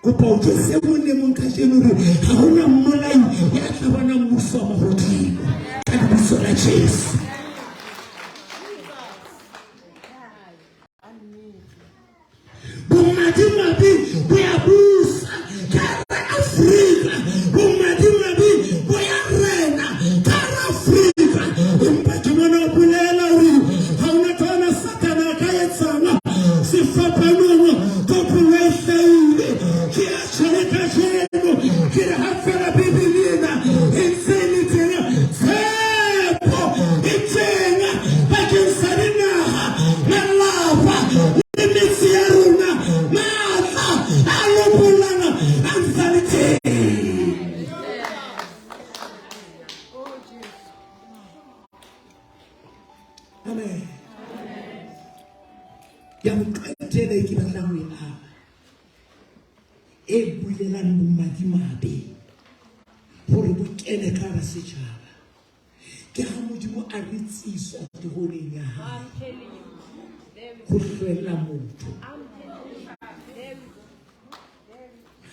Kopa o jwetse e mong le mong kajeno hore ha hona mmolai ya tla bona mmuso wa mahodimo ka lebitso la Jesu. Bomadimabe bo ya busa ka hara Afrika, bomadimabe bo ya rena ka hara Afrika. Empa ke mona o bolela hore ha hona tona Satane a ka etsang sefapanong kopolo e hlahile. Ke a tjho le kajeno, ke re ha fela Bibele ena e ntse e le teng, tshepo e teng bakeng sa dinaha, malapa le metse ya rona. Matla a lopollang a ntse a le teng. Amen. Ya ho qetela e ke batlang ho e ama, e bulelang bomadimabe hore bo kene ka hara setjhaba, ke ha Modimo a re tsiswa teroneng ya hae ho hlwella motho.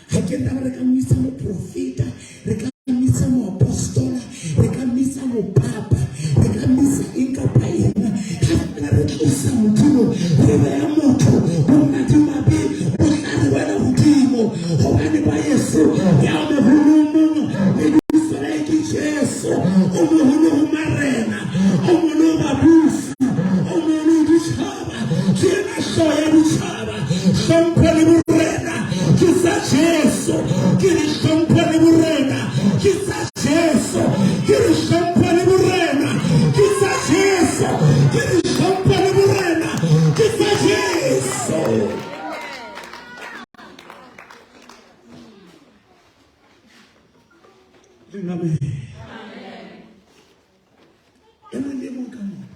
Ha ke taba re ka mmitsa moprofeta, re ka mmitsa moapostola, re ka mmitsa mopapa, re ka mmitsa eng kapa eng. Ha fela re tlosa Modimo, re beha motho, bomadimabe bo tla re wela hodimo. Hobane ba Yesu ya moholo o mong, lebitso la hae ke Jesu, o moholo ho marena, o moholo ho Reng amen. E mong le mong ka mona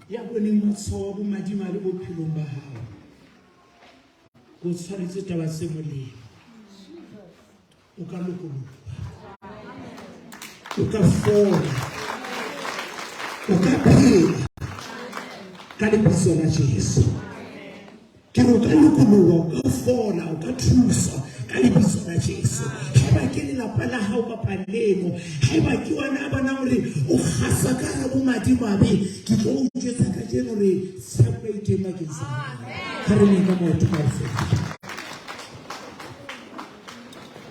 ya boneng matshwao a bomadimabe bophelong ba hao, o tshwanetse taba tse molemo. O ka lokoloha, o ka fola, o ka phela ka lebitso la Jesu. Ke re o ka lokoloha, o ka fola, o ka thuswa ka lebitso la Jesu. Haeba ke lelapa la hao kapa leno, haeba ke wena a bonang hore o kgaswa ka hara bomadimabe, ke tlo o jwetsa kajeno hore tshepo e teng bakeng sa hao. Ha re neng ka maoto kaofela.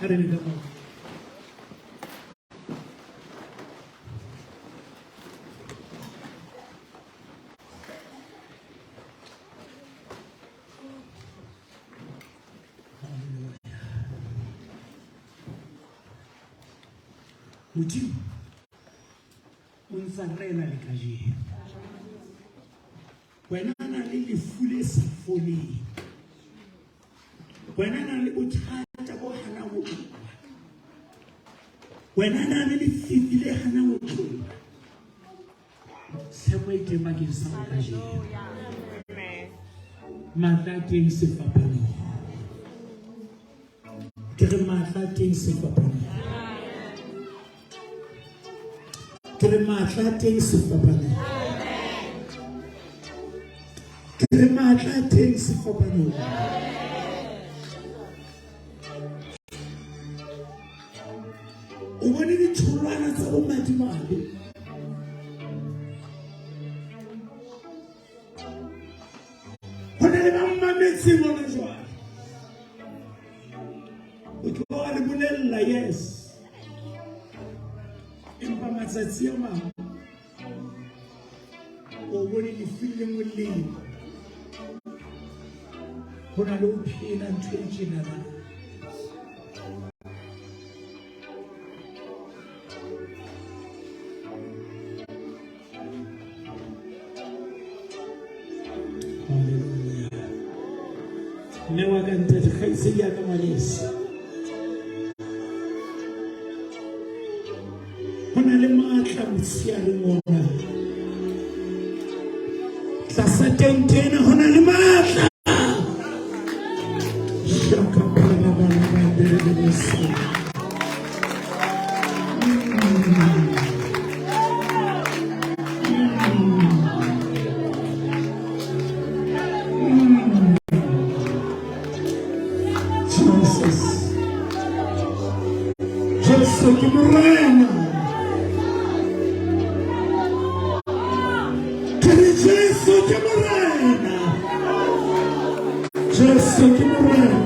Ha re neng ka maoto. Modimo o ntsa rena le kajeno. Wena o na le lefu le sa foleng. Wena o na le bothata bo hanang ho tloha. Wena o na le lefifi le hanang ho tloha. Tshepo e teng bakeng sa ho kajeno. Matla a teng sefapanong. Ke re matla a teng sefapanong. Ke re matla a teng sefapanong. Ke re matla a teng sefapanong. O bone ditholwana tsa bomadimabe. Ho na le ba mmametseng hona jwale. O tlo wa re bolella yes. Empa matsatsi a mang o bone lefu le molemo. Ho na le ho phela ntho e tjenana. Hallelujah. Mme wa ka ntate kgaitsedi ya ka ngwaneso. Ho na le matla motsheareng ona. Tlasa tente ena ho na le matla. Shaka bana bana bana. Jesus. Jesu ke Morena. Ke re Jesu ke Morena. Jesu ke Morena.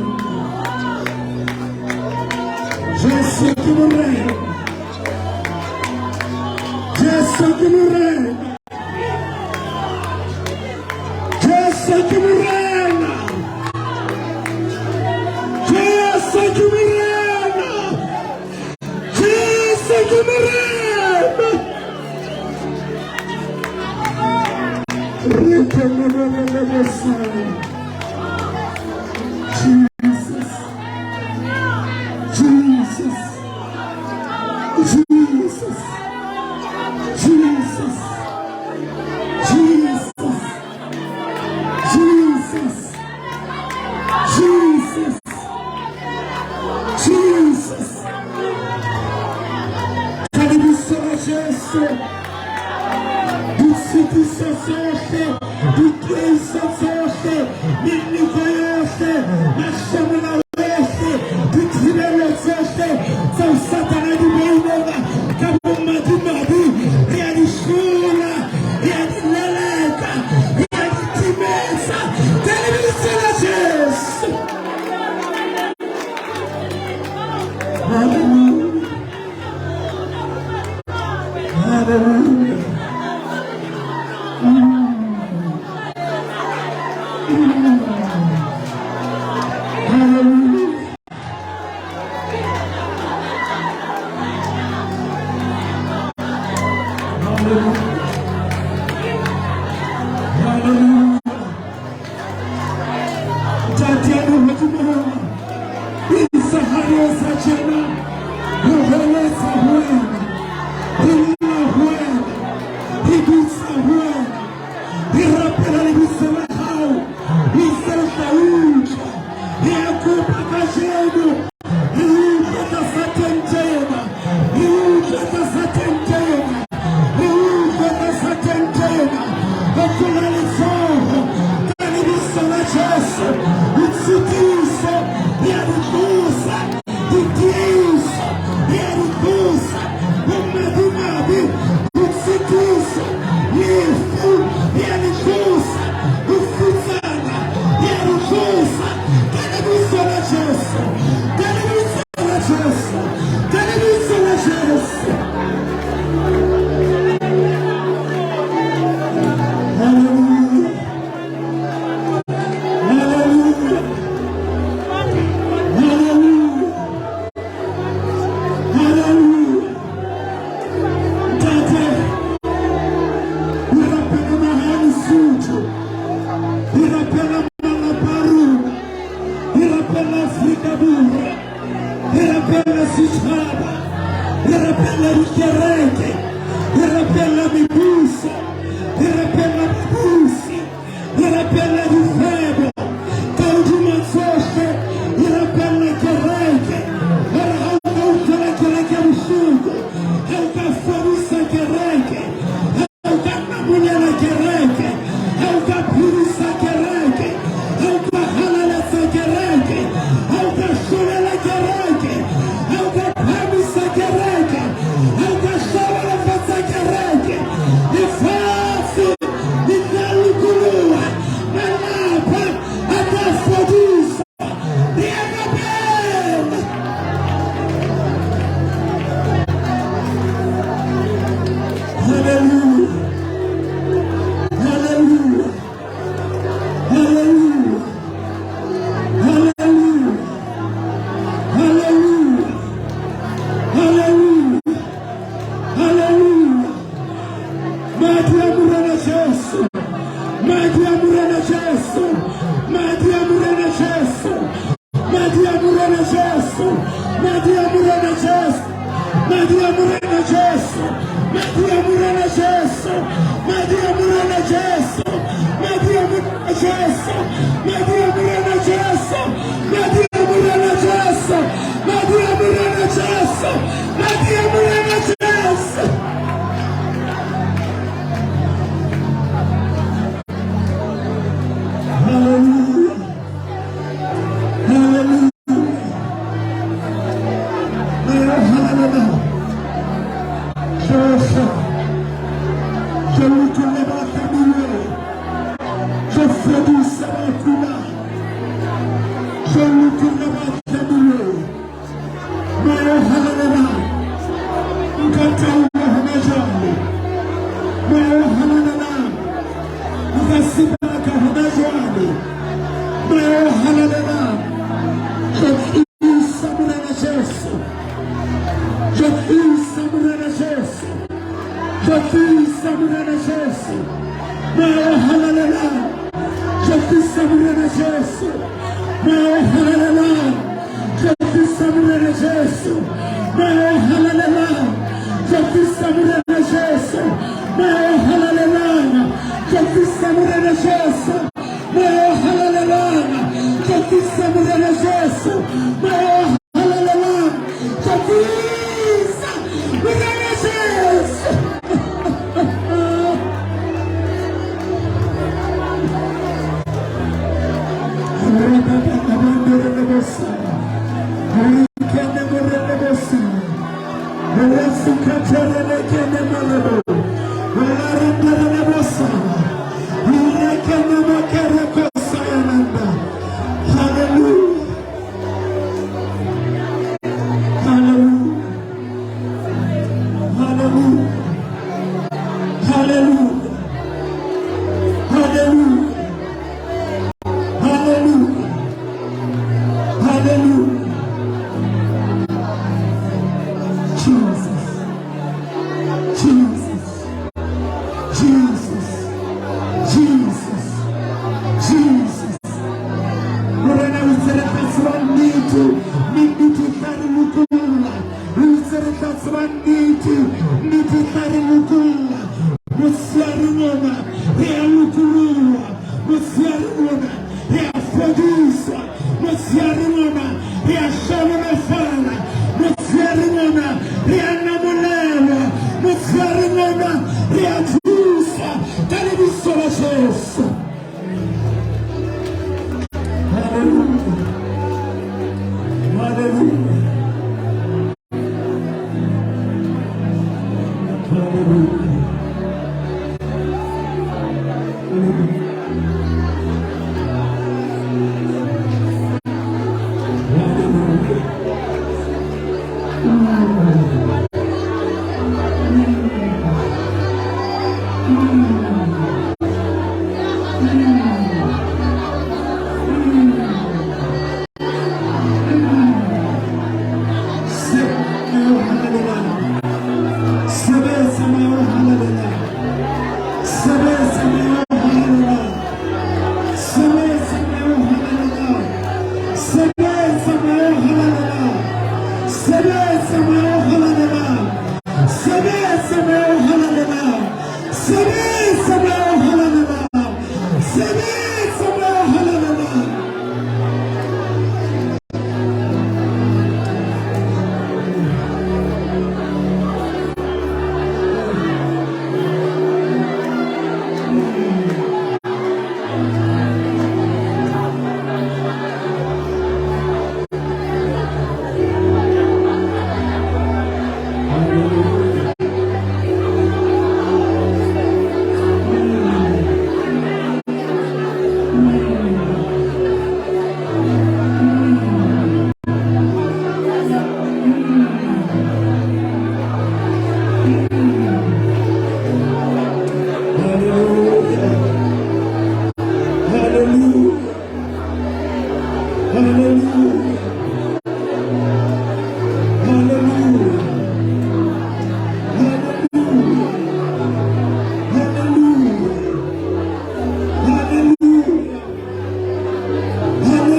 Jesu ke Morena. Jesu ke Morena. Jesu ke Morena. Jesu ke Morena. Jesu ke Morena. Re ke Morena. Jesus. Jesus. Jesus. Jesus. Jesus. Jesus. Jesus. Jesus. Ka lebitso la Jesu. Ditshitiso tsohle, diteiso tsohle, meleko yohle, mahlomola ohle, dithibelo tsohle tseo Satana a di beileng ka bomadimabe, re a di hlola, re a di leleka, re a di timetsa ka lebitso la Jesu. Hallelujah. Hallelujah. Hallelujah. Hallelujah. Hallelujah. Ntate ya lehodimong, isa ha re etsa tjena, utlwe tlasa tente ena. Re utlwe tlasa tente ena. Re tlola letsoho ka lebitso la Jesu. Ditshitiso di a di tlosa. Ditiehiso di a di tlosa. Bomadimabe, ditshitiso, lefu di a di tlosa. Bofutsana di a di tlosa. Ka lebitso la Jesu. Ka lebitso la Jesu. Ka lebitso la Jesu. Hallelujah. Hallelujah. Hallelujah. Hallelujah. Ntate, re rapela naha ya Lesotho. Re rapela malapa a rona. Re rapela Afrika Borwa. Re rapela setjhaba. Re rapela dikereke. Re rapela mebuso. Re rapela babusi. Re rapela dikgwebo. Ka hodima tsohle, re rapela kereke. Hore ha o ka utlwela kereke bohloko, ha o ka fodisa kereke, ha o ka namolela kereke, ha o ka phedisa kereke, ha o ka halaletsa kereke, ha o ka hlolela kereke, ha o ka phahamisa kereke, ha o ka hlohonolofatsa kereke, lefatshe le tla lokoloha, malapa a tla fodiswa. Re a rapela. Hallelujah. Hallelujah. Hallelujah. Hallelujah. Hallelujah. Hallelujah. Hallelujah. Madi a Morena Jesu. Madi a Morena Jesu. Madi a Morena Jesu. Madi a Morena Jesu. Madi a Morena Jesu. Madi a Morena Jesu. Madi a Morena Jesu. Madi a Morena Jesu. Madi a Morena Jesu. Madi a Morena Jesu. Madi a Morena Jesu. Madi a Morena Jesu. Madi a Morena Jesu. Hallelujah. Hallelujah. Hallelujah. Jesu. Je lokolle ba tlamilweng. Je fodisa ba kulang. Je lokolle ba tlamilweng. Moya o halalelang. Nka taolo hona jwale. Moya o halalelang. Nka sebaka hona jwale. Moya o halalelang. Tlotlisa Morena Jesu. Tlotlisa Morena Jesu. Tlotlisa Morena Jesu. Moya o halalelang. Tlotlisa Morena Jesu. Moya o halalelang. Tlotlisa Morena Jesu. Moya o halalelang. Tlotlisa Morena Jesu. Moya o halalelang. Tlotlisa Morena Jesu. Moya o halalelang. Tlotlisa Morena Jesu. Moya o halalelang. Tlotlisa Morena Jesu. Hallelujah. Hallelujah. Hallelujah. Hallelujah. Hallelujah. Hallelujah. Hallelujah. Jesus. Jesus. Jesus. Jesus. Jesus. Morena o itse re tla tseba nnete, mme nnete e tla re lokolla. O itse re tla tseba nnete, nnete e tla re lokolla. Motsheareng ona re a lokoloha. Motsheareng ona re a fodiswa. Motsheareng ona re a hlohonolofala. Motsheareng ona re a namolelwa. Re a thuswa ka lebitso la Jesu. Hallelujah. Hallelujah. Hallelujah. Hallelujah. Hallelujah. Sebetsa moya o halalelang. Hallelujah. Hallelujah. Hallelujah. Hallelujah. Hallelujah. Hallelujah. Hallelujah. Hallelujah.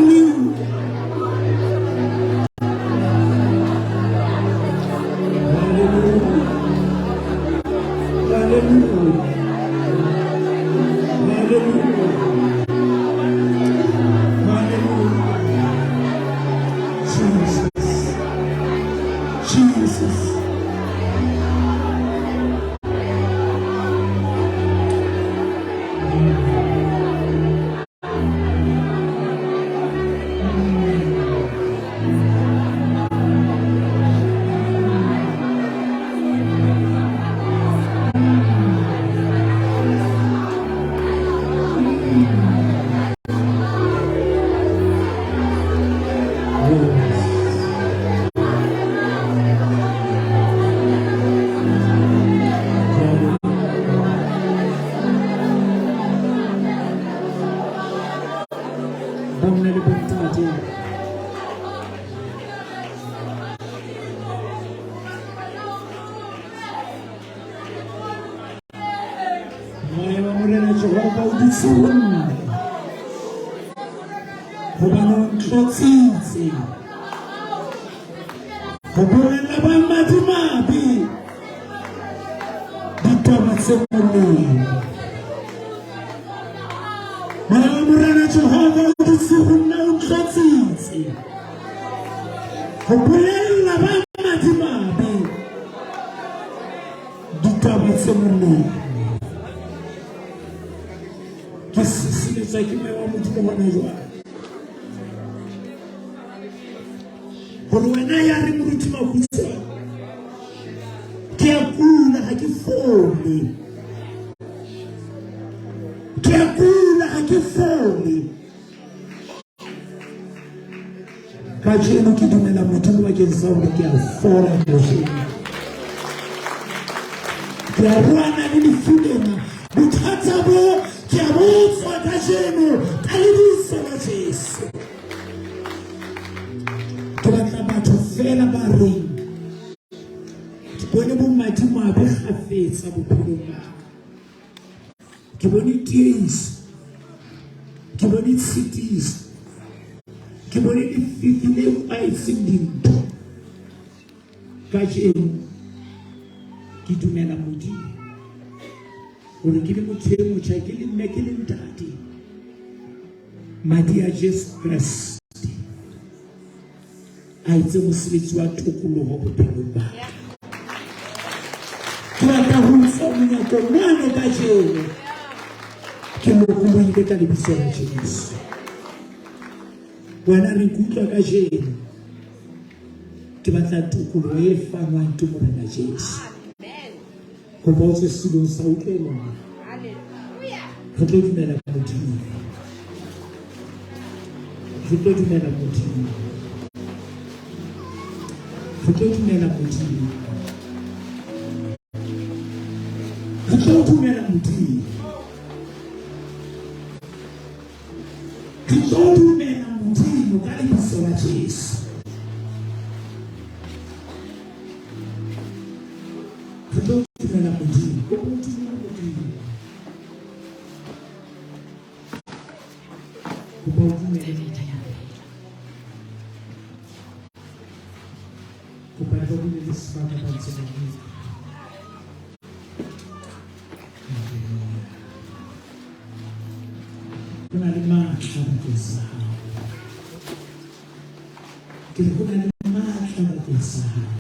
Hallelujah. Hallelujah. Hallelujah. Hallelujah. Jesus. Jesus. Yes. Bomme le bontate. Moya wa Morena Jehova o dutse ho nna. Hobane o ntlotsitse ho bolella ba madimabe ditaba tse molemo. Moya wa Morena Jehova o dutse ho nna o ntlotsitse ho bolella ba madimabe ditaba tse molemo. Ke sisiletswa ke moya wa Modimo hona jwale. Hore wena ya re moruti Makhutshwane, ke a kula ha ke fole. Ke a kula ha ke fole. Kajeno ke dumela Modimo bakeng sa hore ke a fola kajeno. Ke a roana le lefu lena. Bothata bo ke a botswa kajeno ka lebitso la Jesu. Ke batla batho fela ba reng ke bone bomadimabe kgafetsa bophelong ba ka. Ke bone tiehiso, ke bone tshitiso, ke bone lefifi le kwaetseng dintho. Kajeno ke dumela Modimo hore ke le motho e motjha, ke le mme, ke le ntate. Madi a Jesu Kreste a etse mosebetsi wa tokoloho bophelong ba ka. Ke batla ho utlwa monyakong mono kajeno. Ke lokolohile ka lebitso la Jesu. Wena re ikutlwa kajeno. Ke batla tokoloho e fanwang ke Morena Jesu. Kopa o tswe setulong sa utlwe mona. Re tlo dumela Modimo. Re tlo dumela Modimo. Re tlo dumela Modimo. Re tlo dumela Modimo. Re tlo dumela Modimo ka lebitso la Jesu. Re tlo dumela Modimo. Kopa o dumele Modimo. Kopa o dumele Modimo. Kopa le ba bulele sebaka ba ntse ba bua. Ho na le matla bakeng sa hao. Ke re ho na le matla bakeng sa hao.